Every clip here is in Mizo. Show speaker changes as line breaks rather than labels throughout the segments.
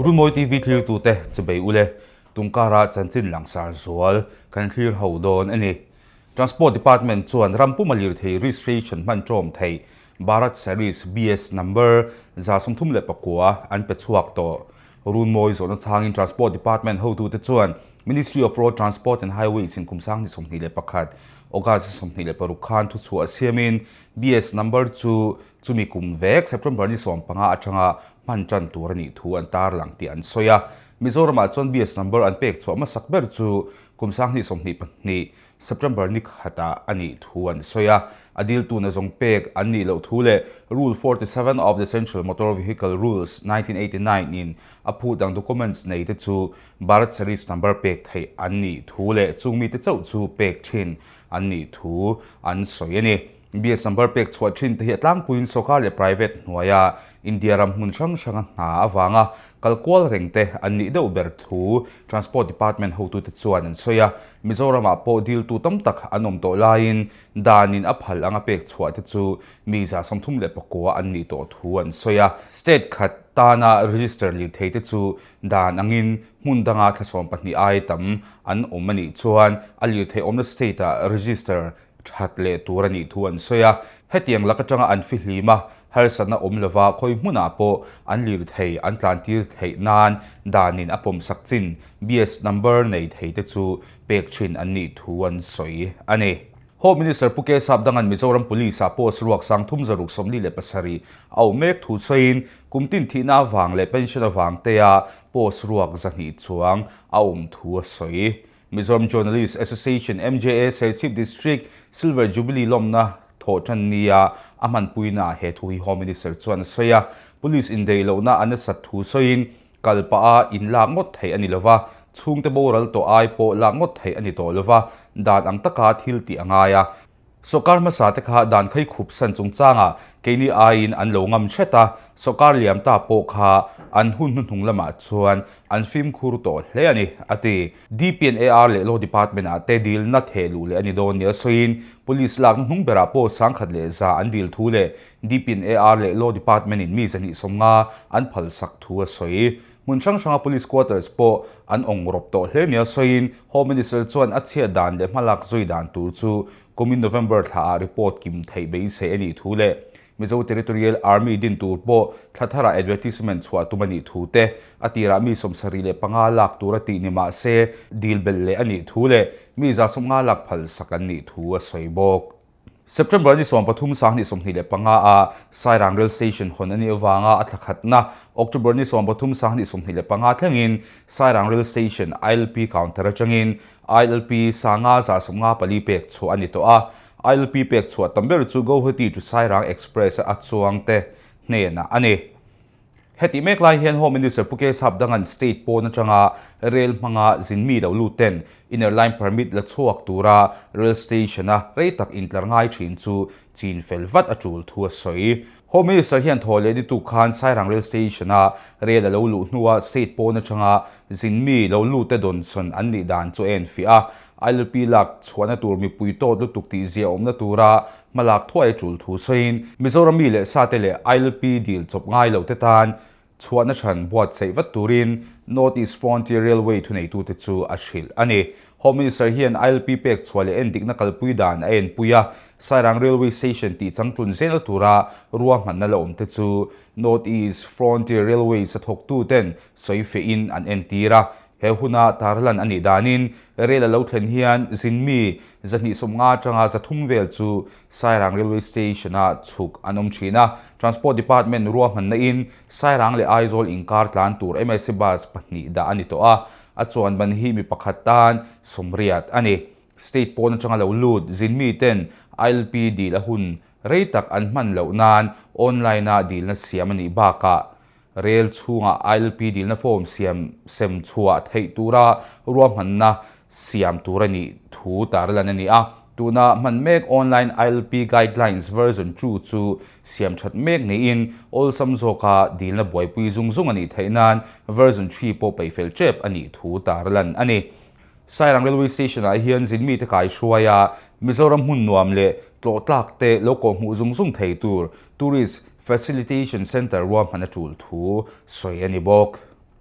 Runmawi TV thlirtute chubei ule tungkara chanchin langsar zual kan thlir ho dawn a ni. Transport Department chuan ram puma lirthei registration hman ṭawm theih Bharat Series, BS, number 39 an pe chhuak tawh. Runmawi zawhna changin Transport Department hotute chuan Ministry of Road Transport and Highways in kum 2021 August 26 khan thuchhuah siamin BS number chu chumi kum vek September ni 15 atanga hman tan tur a nih thu an tarlang tih an sawi a. Mizoramah chuan BS number an pek chhuah hmasak ber chu kum 2022 September ni khatah a nih thu an sawi a. A diltu nazawng pek an nih loh thu leh Rule 47 of the Central Motor Vehicle Rules, 1989 in a phut dang documents nei te chu Bharat Series number pek theih an nih thu leh chung mite chauh chu pek thin an nih thu an sawi a ni. BS number pek chhuah thin te hi a tlangpuiin sawrkar leh private hnuaia India ram hmun hrang hranga hna avanga kal kual reng te an nih deuh ber thu Transport Department hotute chuan an sawi a. Mizoramah pawh diltu tam tak an awm tawh laiin danin a phal anga pek chhuah te chu mi 39 an nih tawh thu an sawi a. State khat tana register lirthei te chu dan angin hmun danga thla 12 ai tam an awm a nih chuan a lirthei awmna state-ah register that leh tur a nih thu an sawi a. Hetiang lak atanga an fihlim a, harsatna awm lova khawi hmunah pawh an lirthei an tlantir theih nan danin a pawmsak chin BS number nei thei te chu pek thin an nih thu an sawi a ni. Home Minister Pu K Sapdanga'n Mizoram Police ah post ruak 3647 a awm mek thu sawiin kum tin thihna avang leh pension avang tea post ruak 200 chuang a awm thu a sawi. Mizoram Journalist Association, MJA, Serchhip District Silver Jubilee lawmna thawh tan nia a hmanpuina ah he thu hi Home Minister chuan a sawi a. Police indeih lohna a nasat thu sawiin kal pah a inlak ngawt theih a ni lova, chhungte boral tawh ai pawh lak ngawt theih a ni tawh lova, dan ang taka thil tih a ngai a. Sawrkar hmasa te kha dan khai khup san chungchangah keini aiin an lo ngam hret a, sawrkar liam ta pawh kha an hun hnuhnung lamah chuan an fimkhur tawh hle a ni, a ti. DPNAR leh Law Department ah te dilna theh luh leh a ni dawn nia sawiin Police lak hnuhnung berah pawh 1100 an dil thu leh DPNAR leh Law Department in mi 250 an phalsak thu a sawi. Hmun hrang hranga Police Quarters pawh an awng rawp tawh hle nia sawiin Home Minister chuan a chhiat dan leh hmalak zui dan tur chu kumin November thlaah report kim theih beisei a nih thu leh Mizo Territorial Army din tur pawh thla tharah advertisement chhuah tum a nih thu te, a tirah mi 75 lak tur a tih ni mah se dil belh leh a nih thu leh mi 150 lak phalsak an nih thu a sawi bawk. September ni 13 2025 ah Sairang Rail Station hawn a nih avanga a thla khatna October ni 13 2025 thlengin Sairang Rail Station ILP counter atangin ILP sanga 154 pek chhuah a ni tawh a. ILP pek chhuah tam ber chu Guwahati to Sairang Express a chuangte hnenah a ni. Hetih mek lai hian Home Minister Pu K Sapdanga'n state pawn atanga rel hmanga zin mi lo lut ten inner line permit la chhuak tura rail station-a rei tak intlar ngai thin chu chin fel vat a tul thu a sawi. Home Minister hian thaw leh nituk khan Sairang rail station-a rel a lo luh hnua state pawn atanga zin mi lo lutte dawnsawn an nih dan chu a enfiah a. ILP lak chhuahna tur mipui tawt lutuk tih zia awmna tura hmalak thuai a tul thu sawiin Mizoram mi leh sate leh ILP dil chawp ngai lo te tan chhuahna chhan buatsaih vat turin North East Frontier Railway thuneitute chu a hrilh a ni. Home Minister hian ILP pek chhuah leh endikna kalpui dan a enpui a, Sairang Railway Station tih changtlun zel tura ruahmanna la awm te chu North East Frontier Railways a thawktuten sawi fehin an entir a. He huna tarlan a nih danin rel a lo thlen hian zin mi 250 atanga 300 vel chu Sairang Railway Station-a chhuk an awm thin a. Transport Department ruahmanna in Sairang leh Aizawl inkar tlan tur MSC bus pahnih dah a ni tawh a, a chuan ban hi mi pakhat tan 80 a ni. State pawn atanga lo lut zin mi ten ILP dil a hun rei tak an hman loh nan online-a dilna siam a nih bakah Rel chhungah ILP dilna form siam sem chhuah theih tura ruahmanna siam tur a nih thu tarlan a ni a. Tuna hman mek online ILP guidelines version 2 chu siam that mek niin awlsam zawka dilna buaipui zung zung a nih theih nan version 3 pawh peihfel tep a nih thu tarlan a ni. Sairang Railway Station ah hian zin mite kai hruai a, Mizoram hmun nuam leh tlawh tlak te lo kawh hmuh zung zung thei tur Tourist Facilitation Centre ruahman a tul thu sawi a ni bawk.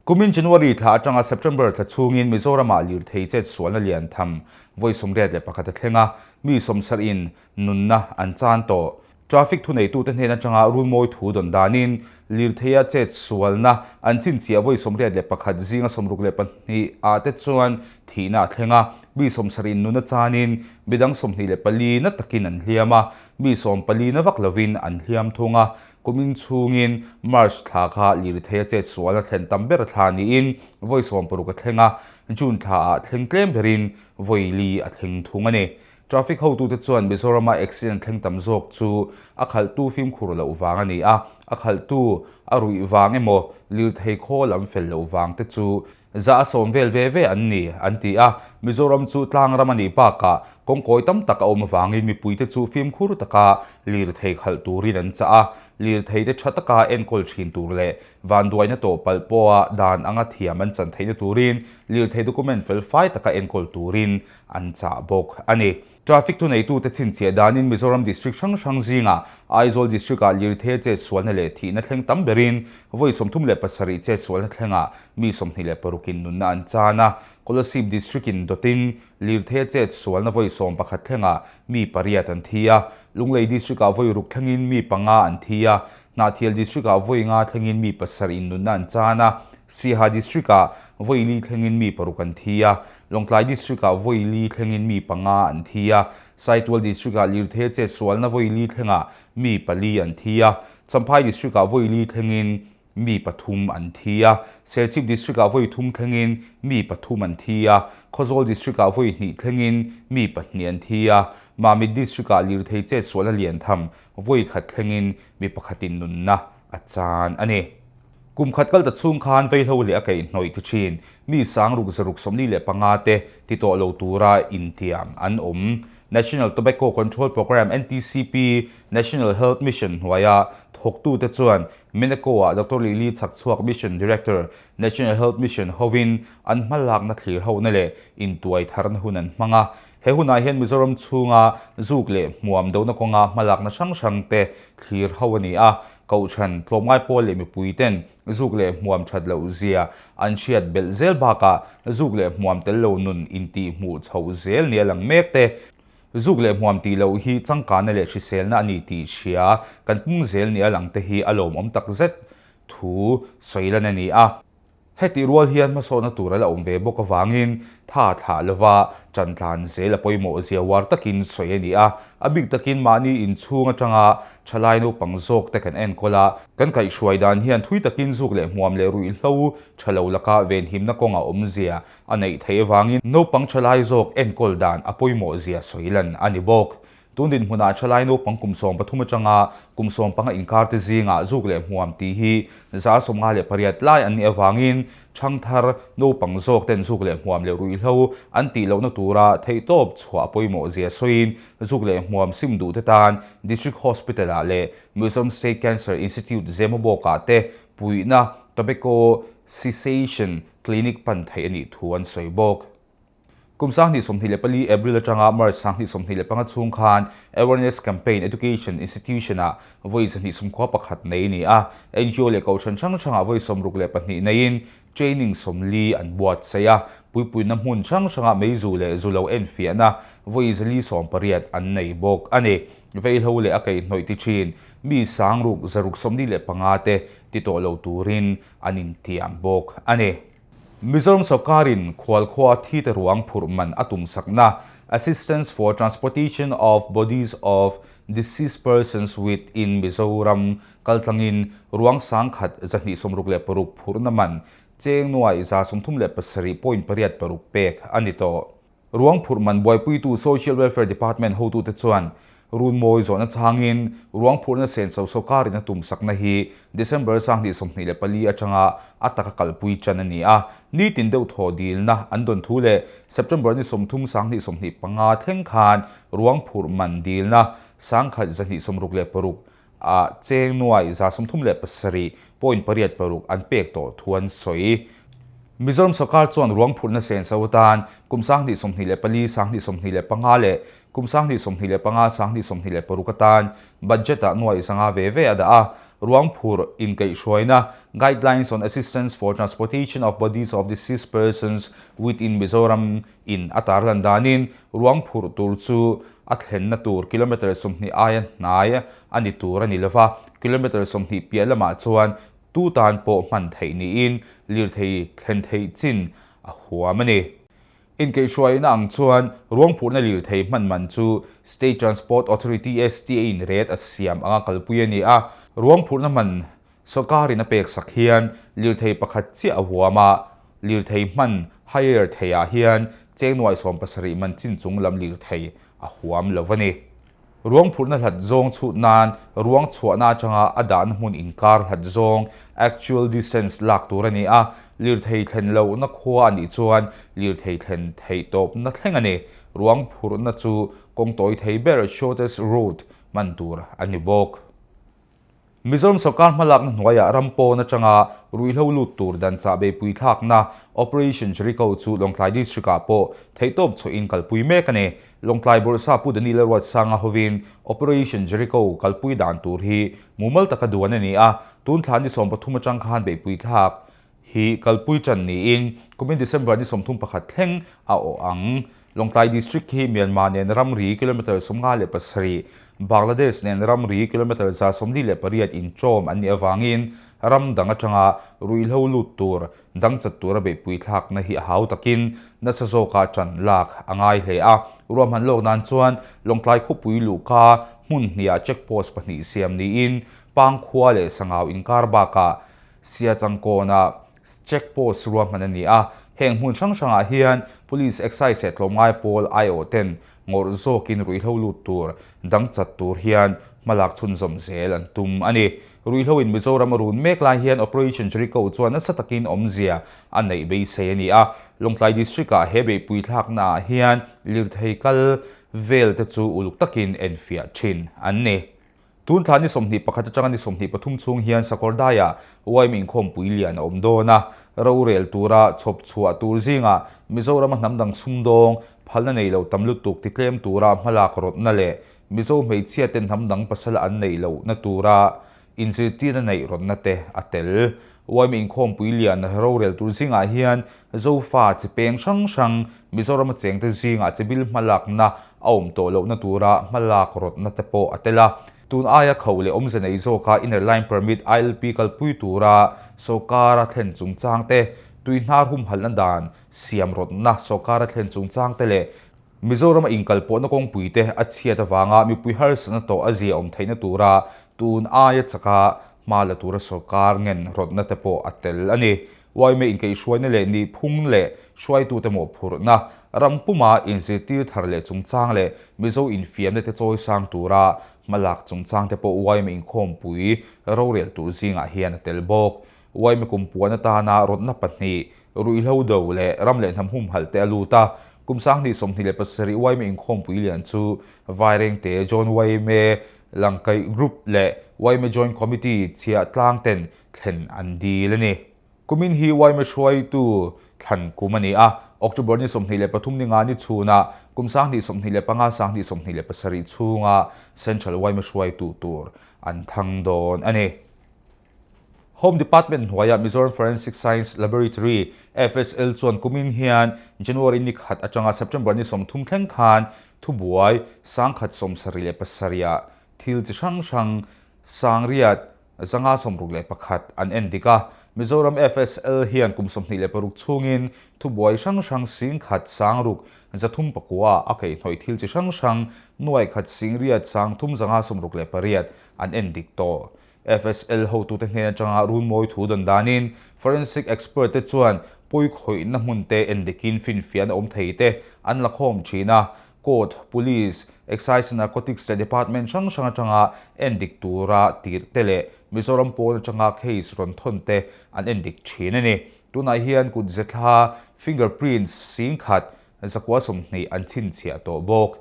Kumin January thla atanga September thla chhungin Mizoramah lirthei chet sualna lian tham vawi 81 a thleng a, mi sawmsarhin nunna an chan tawh. Traffic thuneitute hnen atanga runmawi thu dawn danin lirtheia chet sualna an chhinchhiah vawi 81 zinga 62 ah te chuan thihna a thleng a, mi sawmsarhin nunna chanin midang 24 na takin an hliam a, mi 14 na vak lovin an hliam thung a. Kumin chhungin March thla kha lirtheia chet sualna thlen tam ber thla niin vawi 60 a thleng a, June thlaah thleng tlem berin vawi li a thleng thung a ni. Traffic hotute chuan Mizorama accident thleng tam zawk chu a khalhtu fimkhur loh vang a ni a, a khalhtu a ruih vang emaw lirthei khaw lam fel loh vang te chu za a sawm vel ve ve an ni, an ti a. Mizoram chu tlang ram a nih bakah kawngkawi tam tak a awm avangin mipuite chu fimkhur taka lirthei khalh turin an chah a, lirthei te tha taka enkawl thin tur leh vanduaina tawh palh pawha dan anga thiam an chan theihna turin lirthei document fel fai taka enkawl turin an chah bawk a ni. Traffic thuneitute chhinchhiah danin Mizoram District hrang hrang zingah Aizawl District-ah lirthei chetsualna leh thihna thleng tam berin vawi 37 chetsualna thlengah mi 26 in nunna an chan a, Kolasib District-in dawtin lirthei chetsualna vawi 11 thlengah mi pariat an thi a, Lunglei District-ah vawi ruk thlengin mi panga an thi a, Hnahthial District-ah vawi nga thlengin mi pasarih in nunna an chan a, Siaha District-ah vawi li thlengin mi paruk an thi a, Lawngtlai District-ah vawi li thlengin mi panga an thi a, Saitual District-ah lirthei chetsualna vawi li thlengah mi pali an thi a, Champhai District-ah vawi li thlengin mi pathum an thi a, Serchhip District-ah vawi thum thlengin mi pathum an thi a, Khawzawl District-ah vawi hnih thlengin mi pahnih an thi a, Mamit District-ah lirthei chetsualna lian tham vawi khat thlengin mi pakhatin nunna a chan a ni. Kum khat kal ta chhung khan veihlo leh a kaihhnawih ti thin mi sang ruk zaruk 45 te ti tawh lo tura intiam an awm. National Tobacco Control Programme, NTCP, National Health Mission hnuaia thawktute chuan Meneco-ah Doctor Lily Chhakchhuak Mission Director, National Health Mission hovin an hmalakna thlir hona leh intuai tharna hun an hmang a. He hunah hian Mizoram chhunga zuk leh hmuam dona kawnga hmalakna hrang hrang te thlir ho a ni a, Kohhran, tlawmngai pawl leh mipui ten zuk leh hmuam that loh zia an hriat belh zel bakah zuk leh hmuam tel lo nun intih hmuh chhoh zel nia lang mek te. Zuk leh hmuam tih loh hi changkanna leh hriselna a ni tih hria kan pung zel nia lang te hi a lawmawm takzet thu sawi lan a ni a. Hetih rual hian hmasawhna tur a la awm ve bawk avangin tha thlah lova ṭan tlan zel a pawimawh zia uar takin sawi a ni a. A bik takin mahni inchhung aṭanga ṭhalai naupang zawk te kan enkawl a, kan kaihhruai dan hian thui takin zuk leh hmuam leh ruihhlo ṭha lo laka venhimna kawnga awmzia a neih theih avangin naupang ṭhalai zawk enkawl dan a pawimawh zia sawi lan a ni bawk. Tun dinhmunah thalai naupang kum 13 atanga kum 15 inkar te zingah zuk leh hmuam tih hi 58 lai an nih avangin thangthar naupang zawk ten zuk leh hmuam leh ruihhlo an tih lohna tura theihtawp chhuah pawimawh zia sawiin zuk leh hmuam sim duh te tan District Hospital ah leh Mizoram State Cancer Institute Zemabawk-ah te puihna Tobacco Cessation Clinic pan theih a nih thu an sawi bawk. Kum 2024 April atanga March 2025 chhung khan Awareness Campaign Education Institution-ah vawi 221 nei a ni a, NGO leh kohhran hrang hrangah vawi 62 neiin training 40 an buatsaih a, puipuina hmun hrang hrangah meizu leh zu lo enfiahna vawi 480 an nei bawk a ni. Veihlo leh a kaihhnawih ti thin mi sang ruk zaruk 45 te ti tawh lo turin an intiam bawk a ni. Mizoram sawrkarin khualkhua thite ruang phurh man a tumsakna Assistance for Transportation of Bodies of Deceased Persons Within Mizoram kaltlangin ruang sangkhat 266 phurhna man cheng nuai 137.86 pek a ni tawh. Ruang phurh man buaipuitu Social Welfare Department hotute chuan runmawi zawhna chhangin ruang phurhna senso sawrkarin a tumsakna hi December 2024 atanga a taka kalpui tan a ni a, nitin deuh thaw dilna an dawn thu leh September ni 30 2025 thleng khan ruang phurh man dilna 1,266 ah cheng nuai 137.86 an pek tawh thu an sawi. Mizoram sawrkar chuan ruang phurhna senso atan kum 2024, 2025 leh Kum 2025, 2026 atan budget-ah nuai 500 ve ve a dah a, ruang phur inkaihhruaina, Guidelines on Assistance for Transportation of Bodies of Deceased Persons within Mizoram, in a tarlan danin ruang phurh tur chu a thlenna tur kilometre 20 aia hnai a ni tur a ni lova, kilometre 20 piah lamah chuan tu tan pawh hman theih niin lirthei thlen theih chin a huam a ni. Inkeihhruaina ang chuan ruang phurhna lirthei hman man chu State Transport Authority, STA, in rate a siam anga kalpui a ni a, ruang phurhna man Sawrkarin a peksak hian lirthei pakhat chiah a huam a, lirthei hman hire theiah hian cheng nuai 70 man chin chung lam lirthei a huam lo a ni. Ruang phurhna hlat zawng chhut nan ruang chhuahna atanga a dahna hmun inkar hlat zawng, actual distance, lak tur a ni a, lirthei thlen lohna khua a nih chuan lirthei thlen theih tawpna thleng a ni. Ruang phurhna chu kawng tawi thei ber, shortest route, hman tur a ni bawk. Mizoram sawrkar hmalakna hnuaiah ram pawn atanga ruihhlo lut tur dan chahbei puithlakna Operation Jericho chu Lawngtlai District-ah pawh theihtawp chhuahin kalpui mek a ni. Lawngtlai Bawrhsa Pu Daniel Ruatsanga hovin Operation Jericho kalpui dan tur hi mumal taka duan a ni a, tun thla ni 13 atang khan beihpuithlak hi kalpui tan niin kumin December ni 31 thleng a awh ang. Lawngtlai District hi Myanmar nen ramri kilometre 57, Bangladesh nen ramri kilometre 148 inṭawm an nih avangin ram dang atanga ruihhlo lut tur dang chat tura beihpui thlakna hi a hau takin nasa zawka ṭan lak a ngai hle a. Ruahman lawk nan chuan Lawngtlai khawpui luhka hmun hniah check post pahnih siam niin Pangkhua leh Sangau inkar bakah Siachangkawnah check post ruahman a ni a, heng hmun hrang hrangah hian Police, Excise leh tlawmngai pawl aiawh ten ngawrh zawkin ruihhlo lut tur dang chat tur hian hmalak chhunzawm zel an tum a ni. Ruihhlo in Mizoram a run mek lai hian Operation Jericho chuan nasa takin awmzia a neih beisei a ni a, Lawngtlai District-ah he beihpui thlaknaah hian lirthei kal vel te chu uluk takin enfiah thin an ni. Tun thla ni 21 atanga ni 23 chhung hian Sakawrdaiah YM inkhawmpui lian a awm dawn a, rorel tura chhawp chhuah tur zingah Mizorama hnam dang sumdawng phalna nei lo tam lutuk titlem tura hmalak rawtna leh Mizo hmeichhia ten hnam dang pasal an neih lohna tura inzirtirna neih rawtna te a tel. YM inkhawmpui lian rorel tur zingah hian Zofa chi peng hrang hrang Mizorama chengte zingah chibil hmalakna a awm tawh lohna tura hmalak rawtna te pawh a tel a. Tun aia kho leh awmze nei zawka Inner Line Permit, ILP, kalpui tura sawrkara thlen chungchang te, tui hnar humhalhna dan siam rawtna sawrkara thlen chungchang te leh Mizorama inkalpawhna kawngpui te a chhiat avanga mipui harsatna tawh a zia awm theihna tura tun aia chaka hma la tura sawrkar ngen rawtna te pawh a tel a ni. Yma inkaihhruaina leh nihphung leh hruaitute mawhphurhna, ram puma inzirtir thar leh chungchang leh Mizo infiamna te chawisang tura hmalak chungchang te pawh yma inkhawmpui rorel tur zingah hian a tel bawk. Yma kumpuan atana rawtna pahnih, ruihhlo do leh ram leh hnam humhalh te a lut a. Kum 2027 yma inkhawmpui lian chu Vairengte John yma Langkaih Group leh yma Joint Committee chhiah tlang ten thlen an dil a ni. Kumin hi yma hruaitu thlan kum a ni a, October ni 23 ni nga ni chhunah kum 2025, 2027 chhunga Central yma hruaitu tur an thang dawn a ni. Home Department hnuaia Mizoram Forensic Science Laboratory, FSL, chuan kumin hian January ni khat atanga September ni 30 thleng khan thubuai 177 ah thil chi hrang hrang 9561 an en dik a. Mizoram FSL hian kum 26 chhungin thubuai hrang hrang 10,639 a kaihhnawih thil chi hrang hrang 1,8,368 an en dik tawh. FSL hotute hnen atanga runmawi thu dawn danin forensic expert te chuan pawikhawihna hmun te en dikin finfiahna awm thei te an la khawm thin a, court, police, excise and narcotics leh department hrang hrang atanga en dik tura tirh te leh Mizoram pawn atanga case rawn thawn te an en dik thin a ni. Tunah hian kut ze thla, finger prints, 1120 an chhinchhiah tawh bawk.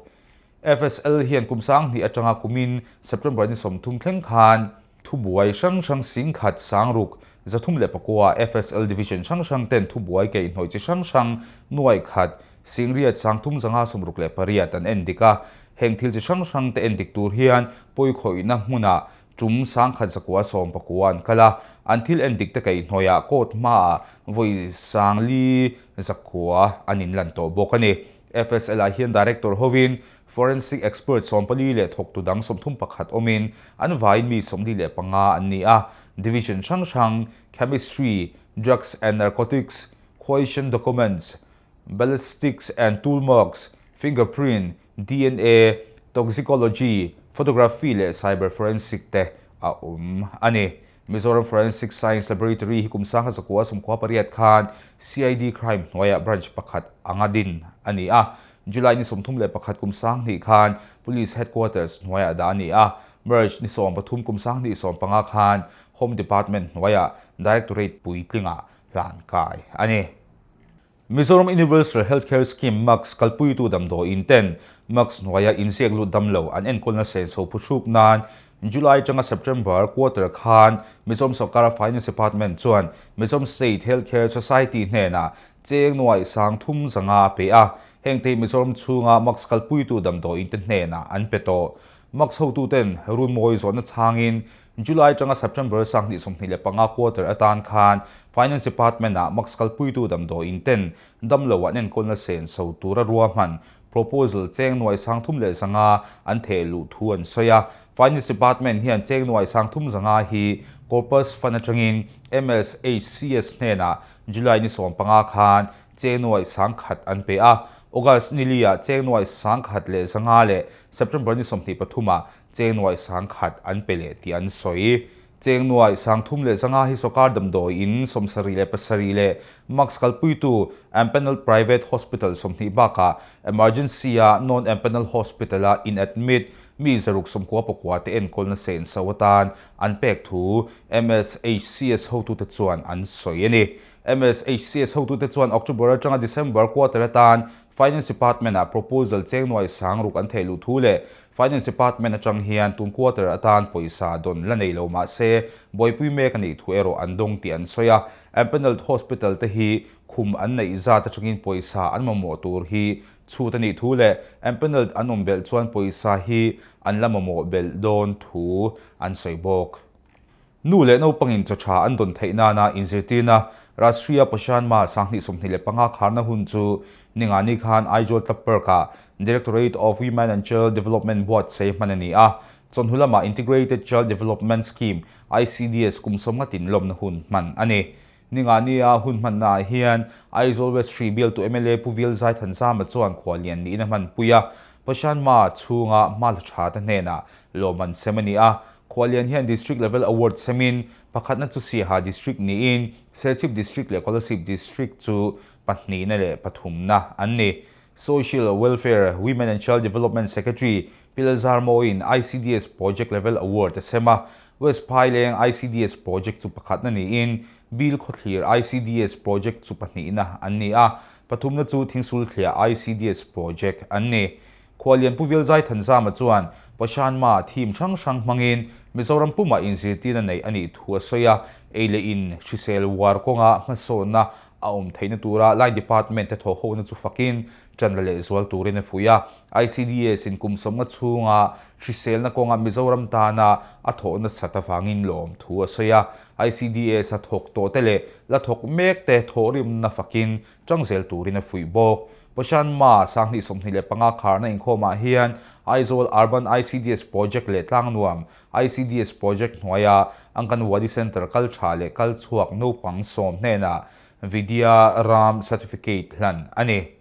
FSL hian kum 2000 atanga kumin September ni 30 thleng khan thubuai hrang hrang 16,309 FSL Division hrang hrang ten thubuai keihnawih chi hrang hrang 1,000. Singriat 3568 an endik a. Heng thil chi hrang hrang te endik tur hian pawikhawihna hmunah tum 1119 an kal a. An thil endik te kaihhnawihah court hmaah vawi 4900 an inlan tawh bawk a ni. FSL ah hian Director hovin Forensic expert 14 leh thawktu dang 31 awmin an vaiin mi 45 an ni a. Division hrang hrang, Chemistry, Drugs and Narcotics, Cohesion Documents, Ballistics and Tool Marks, Fingerprint, dna, Toxicology, Photography leh Cyber Forensic te a awm a ni. Mizoram Forensic Science Laboratory hi kum 1998 khan CID Crime hnuaiah branch pakhat anga din a ni a. July ni 31 kum 2000 khan Police Headquarters hnuaiah dah a ni a. March ni 13 kum 2015 khan Home Department hnuaiah Directorate puitlingah hlan kai a ni. Mizoram Universal Healthcare Scheme, MUCS, kalpuitu damdawiin ten MUCS hnuaia inziak lut damlo an enkawlna senso phuhruk nan July atanga September quarter khan Mizoram Sawrkara Finance Department chuan Mizoram State Healthcare Society hnenah cheng nuaih 3500 a pe a, hengte hi Mizoram chhunga MUCS kalpuitu damdawiin te hnenah an pe tawh. MUCS hotuten runmawi zawhna chhangin July atanga September 2025 quarter atan khan Finance Department-ah MUCS kalpuitu damdawiin ten damlo an enkawlna senso tura ruahman proposal cheng nuai 3500 an theh luh thu an sawi a. Finance Department hian cheng nuai 3500 hi Corpus Fund atangin MSHCS hnenah July ni 15 khan cheng nuai 10,000 an pe a. August ni li-ah cheng nuai 1,100 leh September ni 23-ah cheng nuai 10,000 an pe leh tih an sawi. Cheng nuai 3500 hi sawrkar damdawiin 77 leh MUCS kalpuitu Empanel Private Hospital 20 bakah Emergency-a Non-Empanel Hospital-a in-admit mi 699 te enkawlna senso atan an pek thu MSHCS hotute chuan an sawi a ni. MSHCS hotute chuan October atanga December quarter atan Finance Department-ah proposal cheng nuai 6,000 an theih luh thu leh Finance Department atang hian tun quarter atan pawisa dawn la nei lo mah se, buaipui mek a nih thu erawh an dawng tih an sawi a. Empanelled Hospital te hi khum an neih zat atangin pawisa an mamawh tur hi chhut a nih thu leh empanelled an awm belh chuan pawisa hi an la mamawh belh dawn thu an sawi bawk. Nu leh naupangin chaw tha an dawn theih nana inzirtirna Rashtriya Poshan Maah 2025 kharna hun chu Ningani khan Aizawl Club Park-ah Directorate of Women and Child Development buatsaih hman a ni a. Chawhnu lamah Integrated Child Development Scheme, ICDS, kum sawm ngatin lawmna hun hman a ni. Ningania hun hmannaah hian Aizawl West Hrih bialtu mla Pu Vil Zaithanzama chuan khuallian niin a hmanpui a. Poshan Maah chhunga hma hla tha te hnenah Lawmman sem a ni a, Khualian hian District Level Award semin pakhatna chu Siaha District niin Serchhip District leh Kolasib District chu pahnihna leh pathumna an ni. Social Welfare, Women and Child Development Secretary Pi Lalzarmawiin ICDS Project Level Award a sem a, West Phaileng ICDS Project chu pakhatna niin Bil Khawthlir ICDS Project chu pahnihna an ni a, pathumna chu Thingsulthliah ICDS Project an ni. Khualian Pu Vilzai Thanzama chuan Poshan Maah theme hrang hrang hmangin Mizoram pumah inzirtirna neih a nih thu a sawi a, ei leh in hrisel uar kawnga hmasawnna a awm theihna tura Line Department te thawhhona chu fakin ṭan la lehzual turin a fuih a. ICDS in kum sawmnga chhunga hriselna kawnga Mizoram tana a thawh nasat avangin lawm thu a sawi a. ICDS a thawk tawh te leh la thawk mek te thawhrimna fakin ṭang zel turin a fuih bawk. Poshan Maah 2025 kharna inkhawmah hian Aizawl Urban ICDS Project leh Tlangnuam ICDS Project hnuaia Anganwadi Centre kal tha leh kal chhuak naupang sawm hnenah Vidya Ram Certificate hlan a ni.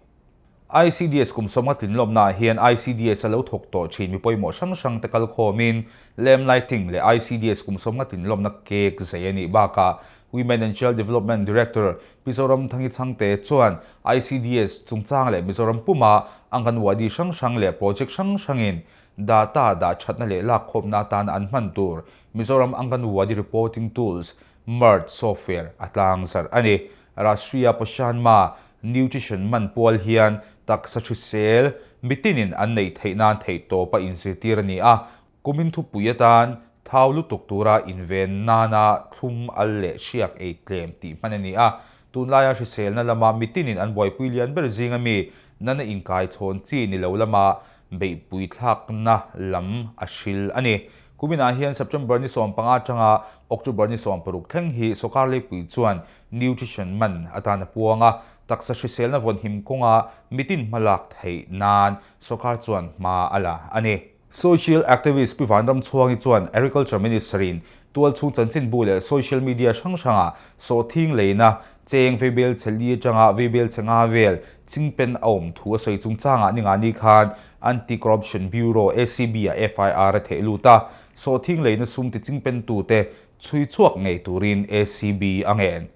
ICDS kum sawmnga tlinlawmnaah hian ICDS a lo thawk tawh thin mi pawimawh hrang hrang te kal khawmin lamp lighting leh ICDS kum sawmnga tlinlawmna cake zai a nih bakah Women and Child Development Director Mizoram Thangi Chhangte chuan ICDS chungchang leh Mizoram puma Anganwadi hrang hrang leh project hrang hrangin data dah thatna leh lakkhawmna atana an hman tur Mizoram Anganwadi Reporting Tools, MART, software a tlangzarh a ni. Rashtriya Poshan Maah Nutrition man pual hian taksa hrisel mitinin an neih theih nan theihtawp a inzirtir a ni a, Kumin thupui atan thau lutuk tura inven nana thlum al leh hriak ei tlem tih hman a ni a. Tunlaia hriselna lama mitinin an buaipui lian ber zinga mi nana inkai chhawn chi ni lo lama beihpui thlakna lam a hril a ni. Kuminah hian September ni 15 atanga October ni 16 thleng hi sawrkar leipui chuan Nutrition Month atan a puang a, taksa hriselna vawnhim kawnga mitin hmalak theih nan sawrkar chuan hma a la a ni. Social activist Pi Vanramchhuangi chuan Agriculture Minister-in tualchhung chanchinbu leh social media hrang hrangah sawhthing leina cheng veibel chhe li atanga veibel chhe nga vel chingpen a awm thu a sawi chungchangah ningani khan Anti-Corruption Bureau, ACB, ah FIR a theh lut a, sawhthing leina sum ti chingpentute chhui chhuak ngei turin ACB a ngen.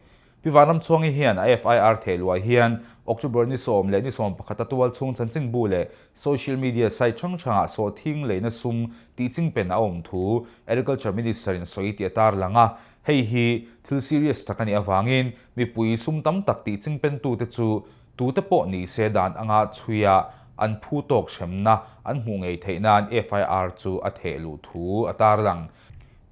Pi Vanramchhuangi hian a FIR theh luah hian October ni 10 leh ni 11 a tualchhung chanchinbu leh social media site hrang hrangah sawhthing leina sum tih chingpen a awm thu Agriculture Minister in a sawi tih a tarlang a. Hei hi thil serious tak a nih avangin mipui sum tam tak tih chingpentute chu tute pawh ni se dan anga chhuia an phu tawk hremna an hmuh ngei theih nan FIR chu a theh luh thu a tarlang.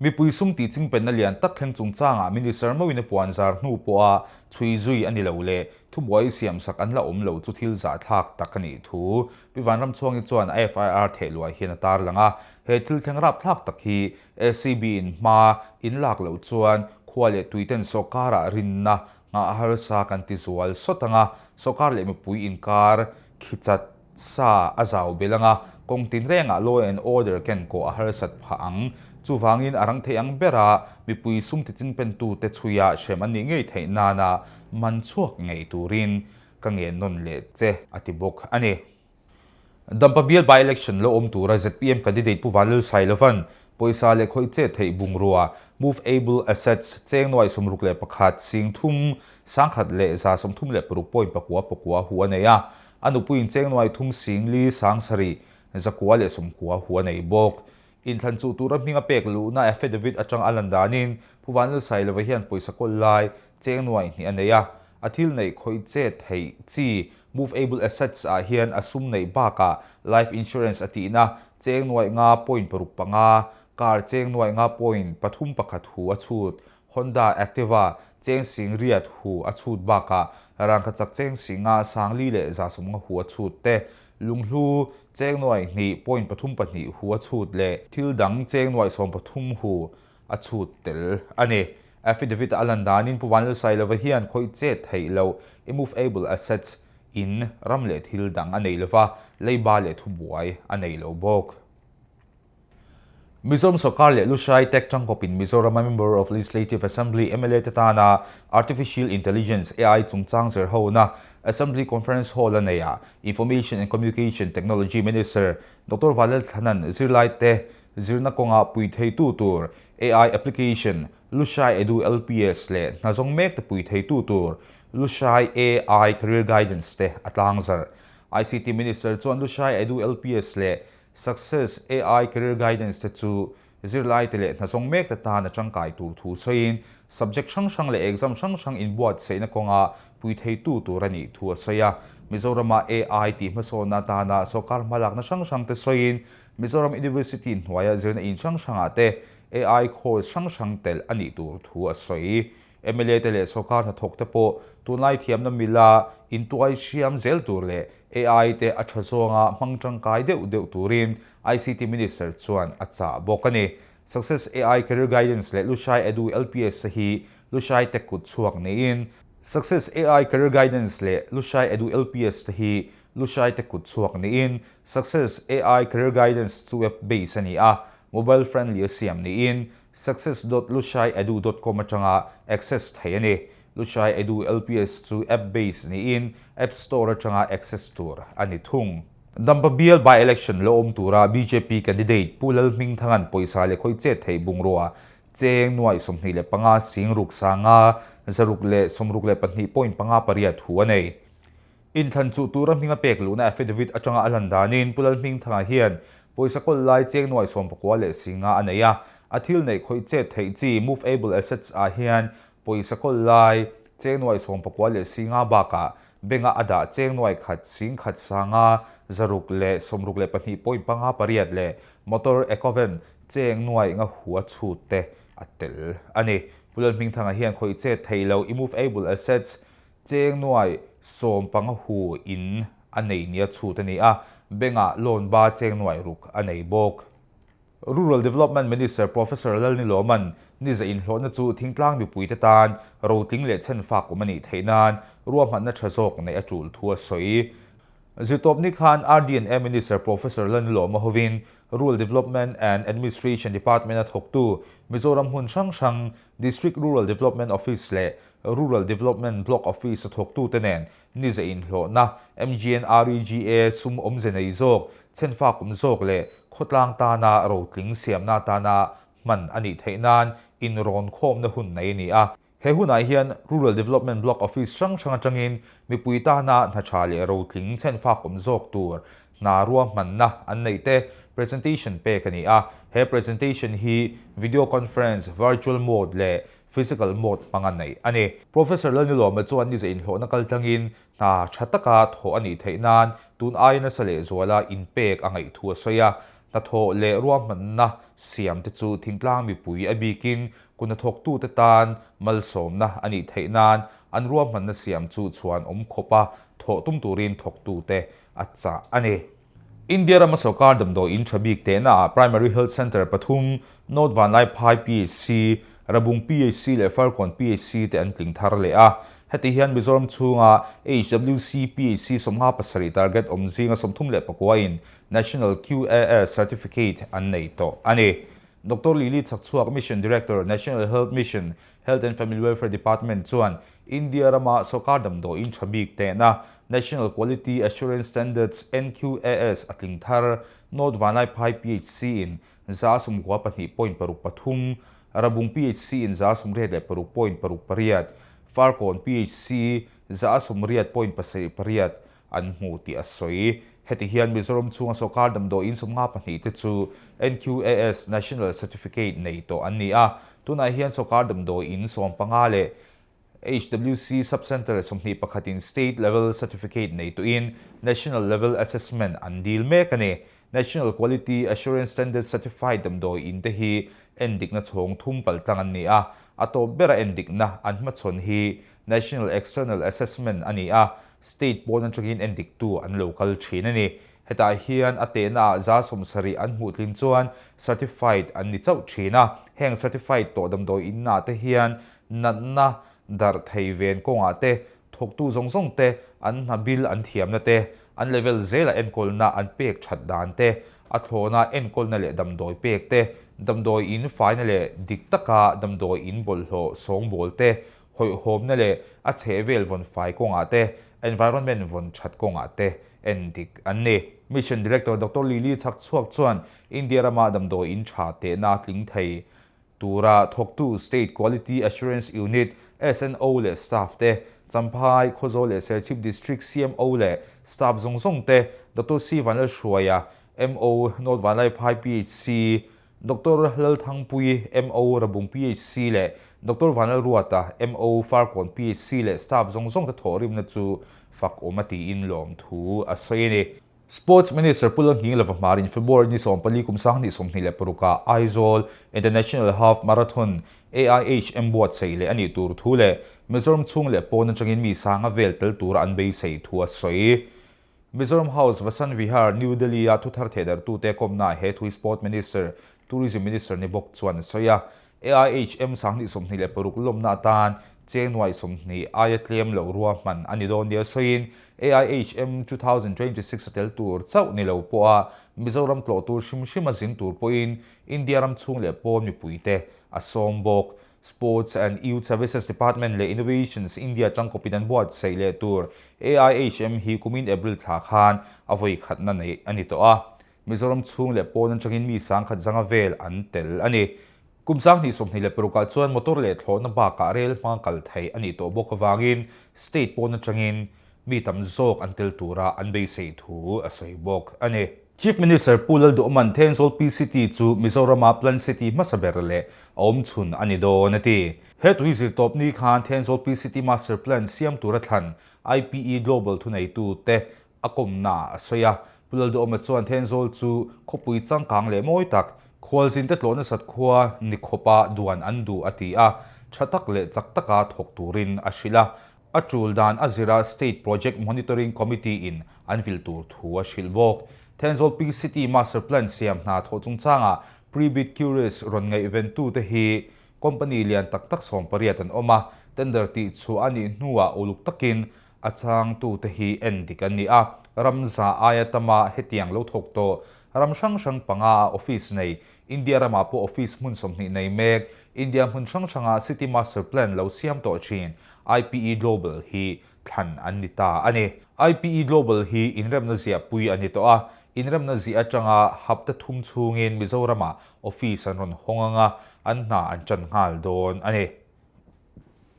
Mipui sum tih chingpenna lian tak thleng chungchangah Minister meuhin a puan zar hnu pawha chhui zui a ni lo leh thubuai siamsak an la awm lo chu thil zahthlak tak a nih thu Pi Vanramchhuangi chuan a FIR theh luai hian a tarlang a. He thil thleng rapthlak tak hi ACB in hma in lak loh chuan khua leh tuiten sawrkarah rinna nghah harsa kan ti zual sawt ang a, sawrkar leh mipui inkar khichat sa a zau belh ang a, kawng tinrengah law and order ken kawh a harsat phah ang. Chuvangin a rang thei ang bera mipui sum tichingpentute chhuia hrem an nih ngei theih nana man chhuak ngei turin ka ngen nawn leh che a ti bawk a ni. Dampa bial by-election lo awm tura zpm candidate Pu Vanlalsailovan pawisa leh khawih chet theih bungrua, move able assets, cheng nuai 61 sing thum 1136.6 pakua hu a nei a, a nupuiin cheng nuai thum sing li sang sarih zakua leh sawmkua hu a nei bawk. Inthlan chuh tura hming a pek luhna affidavit atang a lan danin Pu Vanlalsailova hian pawisa kawl lai cheng nuai hnih a nei a, a thil neih khawih chet theih chi move able assets ah hian a sum neih bakah life insurance a tihna cheng nuai nga point paruk panga, car cheng nuai nga point pathum pakhat hu a chhut, Honda Activa cheng sing riat hu a chhut bakah rangkachak cheng singa sangli leh zasawmnga hu a chhut te, lunghlu cheng nuai hnih point pathum pahnih hu a chhut leh thil dang cheng nuai 13 hu a chhut tel a ni. Affidavit a lan danin Pu Vanlalsailova hian khawih chet theih loh immovable assets in ram leh thil dang a nei lova, leiba leh thubuai a nei lo bawk. Mizoram sawrkar leh Lushai Tech tangkawpin Mizorama Member of Legislative Assembly, mla, te tana Artificial Intelligence, AI, chungchang zirhona Assembly Conference Hall a neihah Information and Communication Technology Minister Doctor Vanlal Thlanan zirlaite zirna kawnga pui theitu tur AI application Lushai Edu LPS leh hna zawng mek te pui theitu tur Lushai AI Career Guidance te a tlangzarh. ICT Minister chuan Lushai Edu LPS leh Success AI Career Guidance te chu zirlaite leh hnazawng mek te tan a tangkai tur thu sawiin, subject hrang hrang leh exam hrang hrang inbuatsaihna kawnga pui theitu tur a nih thu a sawi a. Mizorama AI tih hmasawnna atana sawrkar hmalakna hrang hrang te sawiin, Mizoram University hnuaia zirna in hrang hrangah te AI course hrang hrang telh a nih tur thu a sawi. Mla te leh sawrkar hnathawk te pawh tunlai thiamna mila intuai hriam zel tur leh AI te a tha zawnga hmang tangkai deuh deuh turin ICT Minister chuan a chah bawk a ni. Success AI Career Guidance leh Lushai Edu LPS te hi Lushai Tech kut chhuak niin, Success AI Career Guidance leh Lushai Edu LPS te hi Lushai Tech kut chhuak niin, Success AI Career Guidance chu web base a ni a, mobile friendly a siam niin, Success dot Lushai Edu dot com atanga access theih a ni. Lushai Edu LPS chu app base niin App Store atanga access tur a ni thung. Dampa bial by-election lo awm tura bjp candidate Pu Lalhmingthanga'n pawisa leh khawi chet theih bungrua cheng nuaih 25 sing ruk sanga 662 point panga pariat hu a nei. Inthlan chuh tura hminga pek luhna affidavit atanga a lan danin Pu Lalhmingthanga hian pawisa kawl lai cheng nuai 19 leh singa a nei a, a thil neih khawih chet theih chi move able assets ah hian pawisa kawl lai cheng nuai 19 leh singa bakah bank-a a dah cheng nuai khat sing khat sanga 662 point panga pariat leh motor ecovan cheng nuai nga hua chhut te a tel a ni. Pu Lalhmingthanga hian khawih chet theih loh imove able assets. Cheng nuai 15 hu in a nei nia chhut a ni a, bank-ah loan ba cheng nuai ruk a nei bawk. Rural Development Minister Professor Lalnilawman niza inhlawhna chu thingtlang mipuite tan rotling leh chhenfak awm a nih theih nan ruahmanna tha zawk neih a tul thu a sawi. Zirtawpni khan RD&A Minister Professor Lalnilawma hovin Rural Development and Administration Department-a thawktu Mizoram hmun hrang hrang District Rural Development Office leh Rural Development Block Office-a thawktute nen niza inhlawhna, MGNREGA sum awmze nei zawk, chhenfak awm zawk leh khawtlang tana rotling siamna atana hman a nih theih nan inrawn khawmna hun nei a ni a. He hunah hian Rural Development Block Office hrang hrang atangin mipui tana hna tha leh rotling chhenfak awm zawk tur hna ruahmanna an neih te presentation pek a ni a. He presentation hi video conference, virtual mode leh physical mode hmanga neih a ni. Professor Lalnilawma chuan niza inhlawhna kaltlangin hna tha taka thawh a nih theih nan tun aia nasa lehzuala inpek a ngaih thu a sawi a. Hnathawh leh ruahmanna siam te chu thingtlang mipui a bikin kuhnathawktute tan malsawmna a nih theih nan an ruahmanna siam chu chhuan awm khawpa thawh tum turin thawktute a chah a ni. India rama sorkar damdawi in tha bik tehna ah Primary Health Centre pathum, North Vanlaiphai PHC, Rabung PHC leh Farkawn PHC te an tling thar leh a. Heti hian Mizoram chhunga HWC PHC 57 target awm zinga 34 in National QAS Certificate an nei tawh a ni. Doctor Lily Chhakchhuak Mission Director, National Health Mission, Health and Family Welfare Department chuan India rama sorkar damdawi in tha bik tehna National Quality Assurance Standards, NQAS, a tling thar. North Vanlaiphai PHC in 92.63, Rabung PHC in 86.68, Farkawn PHC 88.78 an hmu tih a sawi. Heti hian Mizoram chhunga sorkar damdawi in 52 te chu NQAS National Certificate nei tawh an ni a. Tunah hian sorkar damdawi in 15 leh HWC Sub-Centre 21 in State Level Certificate nei tuin National Level Assessment an dil mek a ni. National Quality Assurance Standard Certified damdawi in te hi endikna chhawng thum paltlang an ni a, a tawp bera endikna an hmachhawn hi National External Assessment a ni a, State pawn atangin endiktu an lo kal thin a ni. Hetah hian a tehna ah 70% an hmuh tlin chuan Certified an ni chauh thin a, heng Certified tawh damdawi in ah te hian natna darh thei ven kawngah te, thawktu zawng zawng te, an hna bil an thiamna te, an level zela enkawlna an pek that dan te, a thlawna enkawlna leh damdawi pek te, damdawi in faina leh dik taka damdawi in bawlhhlawh sawngbawl te, hawihhawmna leh a chhehvel vawn fai kawngah te, environment vawn that kawngah te en dik an ni. Mission Director Doctor Lily Chhakchhuak chuan India rama damdawi in tha tehna tling thei tura thawktu State Quality Assurance Unit, SNO, leh staff te, Champhai, Khawzawl leh Serchhip District CMO leh staff zawng zawng te, Doctor C Vanlalhruaia, MO, North Vanlaiphai PHC, Doctor Lalthangpui, MO, Rabung PHC leh Doctor Vanlalruata, MO, Farkawn PHC leh staff zawng zawng te thawhrimna chu fak awm a tiin lawmthu a sawi a ni. Sports Minister Pu Lalnghinglova hmarin February ni 14 kum 2026 ah Aizawl International Half Marathon, AIHM, buatsaih leh a nih tur thu leh Mizoram chhung leh pawn atangin mi sanga vel tel tura an beisei thu a sawi. Mizoram House, Vasant Vihar, New Delhi-a thuthar thehdarhtute kawmnaah he thui Sport Minister, Tourism Minister ni bawk chuan a sawi a. AIHM 2026 lawmna atan cheng nuai 20 aia tlem loh ruahman a ni dawn nia sawiin AIHM 2026 a tel tur chauh ni lo pawha Mizoram tlawh tur hrim hrim a zin tur pawhin India ram chhung leh pawn mipuite a sawm bawk. Sports and Youth Services Department leh Innovations India tangkawpin an buatsaih leh tur AIHM hi kumin April thla khan a vawi khatna neih a ni tawh a. Mizoram chhung leh pawn atangin mi sangkhat zanga vel an tel a ni. Kum 2026 ah chuan motor leh thlawhna bakah rel hmang kal theih a nih tawh bawk avangin state pawn atangin mi tam zawk an tel tura an beisei thu a sawi bawk a ni. Chief Minister Pu Lalduhman Thenzawl PCT chu Mizorama Plan City hmasa ber leh a awm chhun a ni dawn a ti. He tui zirtawp ni khan Thenzawl PCT Master Plan siam tura thlan IPE Global thuneitu te a kawmna a sawi a. Pu Lalduhawma chuan Thenzawl chu khawpui changkang leh mawi tak, khualzin te tlawh nasat khua ni khawpa duan an duh a ti a, tha tak leh chak taka thawk turin a hrilh a. A tul dan a zira State Project Monitoring Committee in an vil tur thu a hrilh bawk. Thenzawl Pink City Master Plan siam hna thawh chungchangah Pre-bid Curious rawn ngaihventute hi company lian tak tak 18 an awm a, tender tih chhuah a nih hnuah uluk takin a changtute hi en dik an ni a. Ram za aia tama hetiang lo thawk tawh ram hrang hrang panga a office nei, India ramah pawh office hmun 20 nei mek, India hmun hrang hranga City Master Plan lo siam tawh thin IPE Global hi thlan an ni ta a ni. IPE Global hi inremna ziahpui a ni tawh a, inremna ziah atanga hapta thum chhungin Mizoramah office an rawn hawng anga an hna an tan nghal dawn a ni.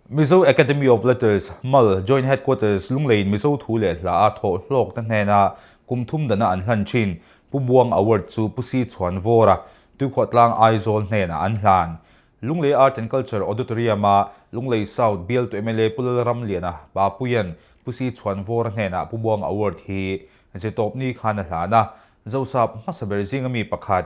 Mizo Academy of Letters, mal, Joint Headquarters, Lungleiin Mizo thu leh hla a thawh hlawkna hnena kum thum dana an hlan thin Pu Buang Award chu Pu Si Chhuan Vawra, Tuikhuahtlang Aizawl hnenah an hlan. Lunglei Art and Culture Auditorium-a Lunglei South bialtu mla Pu Lalramliana Papuia'n Pu Si Chhuan Vawra hnenah Pu Buang Award hi Zirtawpni khan a hlan a, Zosap hmasa ber zinga mi pakhat,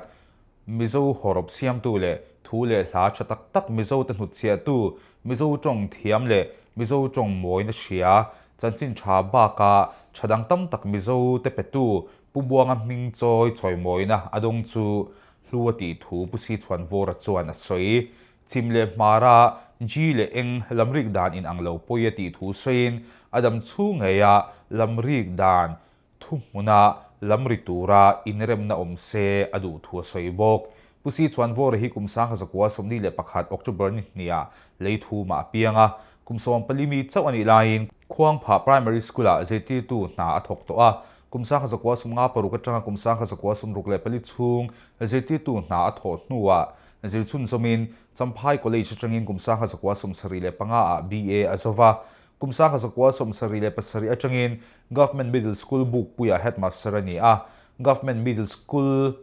Mizo hawrawp siamtu leh thu leh hla tha tak tak Mizote hnutchhiahtu, Mizo tawng thiam leh Mizo tawng mawina hria, chanchin tha baka tha dang tam tak Mizote petu Pu Buanga hming chawi chawimawina a dawng chu hlu a tih thu Pu Sichhuan Vawra chuan a sawi. Chhim leh hmara G leh eng lamrik dan inang lo pawi a tih thu sawiin a dam chhung ngeia lamrik dan Thu hmuna lamri tura inremna awm se a duh thu a sawi bawk. Pu Si chuan Vawra hi kum 1921 October ni hniah lei thu mah a piang a, kum 14 mi chauh a nih laiin Khuangphah Primary School-ah zirtirtu hna a thawk tawh a, kum 1956 atanga kum 1964 chhung zirtirtu hna a thawh hnuah zir chhunzawmin Champhai College atangin kum 1975-ah BA a zo va, Kum 1977 atangin Government Middle School Bukpuia headmaster a ni a, Government Middle School,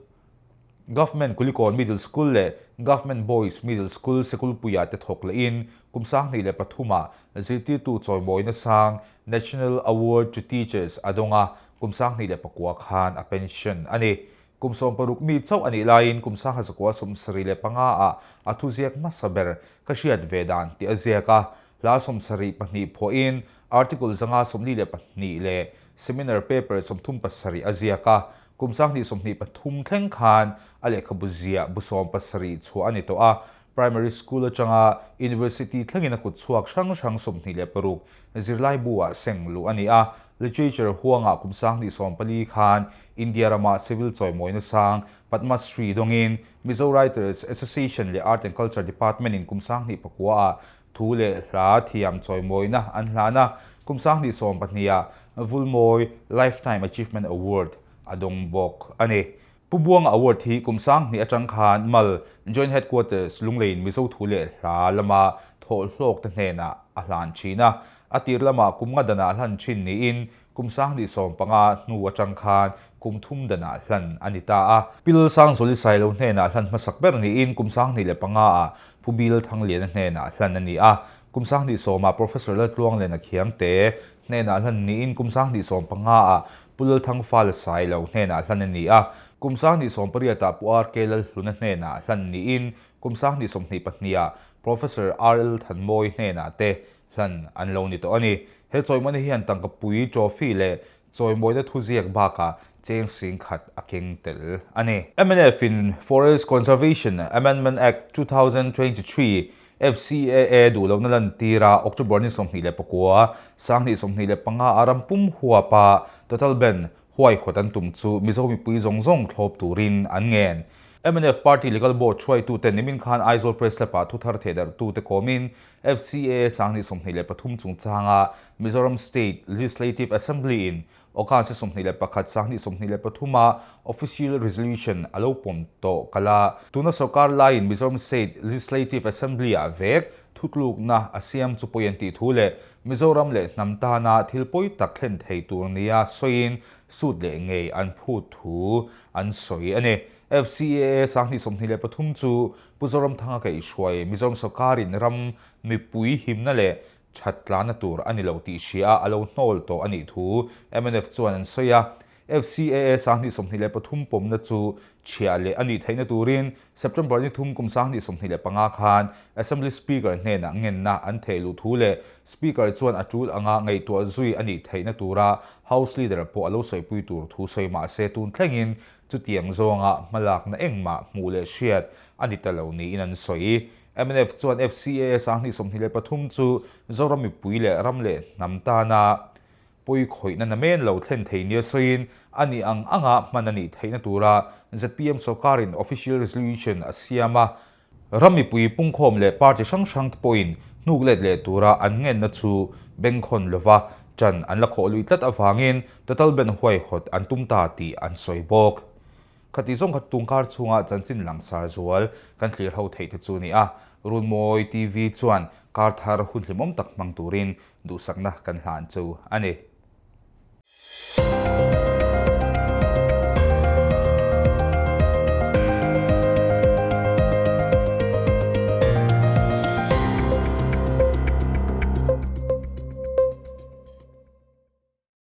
Government Kulikawn Middle School leh Government Boys Middle School Sekulpuia te thawk lehin kum 2003 ah zirtirtu chawimawina sang National Award to Teachers a dawng a, kum 2009 khan a pension a ni. Kum 16 mi chauh a nih laiin kum 1975 ah a thuziak hmasa ber ka hriat ve dan tih a ziak a, Hla 72 phuahin article 142 leh seminar paper 37 a ziak a, kum 2023 thleng khan a lehkhabu ziah bu 17 chhuah a ni tawh a, primary school atanga university thlengin a kut chhuak hrang hrang 26 zirlaibu-ah seng luh a ni a, literature huangah kum 2014 khan India rama civil chawimawina sang Padma Shri dawngin Mizo Writers Association leh Art and Culture Department-in kum 2009-ah Thu leh hla thiam chawimawina an hlan a, kum 2012 ah Vulmawi Lifetime Achievement Award a dawng bawk a ni. Pu Buanga Award hi kum 2000 atang khan Mal Joint Headquarters Lungleiin Mizo thu leh hla lama thawhhlawkte hnenah a hlan thin a, a tir lamah kum nga danah hlan thin niin Kum 2015 hnu atang khan kum thum danah hlan a ni ta a. Pil Sangzawli Sailo hnenah hlan hmasak ber niin kum 2005 ah Pu Bil Thangliana hnenah hlan a ni a. Kum 2010 ah Professor Laltluangliana Khiangte hnenah hlan niin kum 2015 ah Pu Lalthangfala Sailo hnenah hlan a ni a. Kum 2018 ah Pu RK Lalhluna hnenah hlan niin kum 2022 ah Professor RL Thanmawi hnenah te hlan an lo ni tawh a ni. He chawimawina hian tangka pui, trophy leh chawimawina thuziak bakah cheng 10,000 a keng tel a ni. Mnf in Forest Conservation Amendment Act 2023, FCAA, duh lohna lantira October ni 29, 2025 a ram pum huapa total ban huaihawt an tum chu Mizo mipui zawng zawng thlawp turin an ngen. Mnf Party Legal Board hruaitute nimin khan Aizawl Press Club-ah thuthar thehdarhtute kawmin FCAA 2023 chungchanga Mizoram State Legislative Assembly in August 21, 2023 a Official Resolution a lo pawm tawh kal a. Tuna sorkar laiin Mizoram State Legislative Assembly ah vek thutlukna a siam chu pawi an tih thu leh Mizoram leh hnam tana thil pawi tak thlen thei tur nia sawiin sut leh ngei an phut thu an sawi a ni. FCAA 2023 chu Pu Zoramthanga kaihhruai Mizoram sorkarin ram mipui himna leh that tlana tur a ni lo tih hria a lo hnawl tawh a nih thu mnf chuan an sawi a. FCAA 2023 pawmna chu chhiah leh a nih theihna turin September ni thum kum 2025 khan Assembly Speaker hnenah ngenna an theh luh thu leh Speaker chuan a tul anga ngaihtuah zui a nih theihna tura House Leader pawh a lo sawipui tur thu sawi mah se tun thlengin chutiang zawnga hmalakna engmah hmuh leh hriat a ni ta lo niin an sawi. Mnf chuan FCAA 2023 chu Zoram mipui leh ram leh hnam tana pawi khawihna namen lo thlen thei nia sawiin a nih ang anga hman a nih theihna tura zpm sawrkarin official resolution a siam a, ram mipui pungkhawm leh party hrang hrang te pawhin hnuk let leh tura an ngenna chu bengkhawn lova ṭan an la khawh lui tlat avangin total ban huaihawt an tum ta tih an sawi bawk. Khati zawng kha tungkar chhunga chanchin langsar zual kan thlir ho theih te chu ni a, Runmawi TV chuan kar thar hun hlimawm tak hmang turin duhsakna kan hlan chu a ni.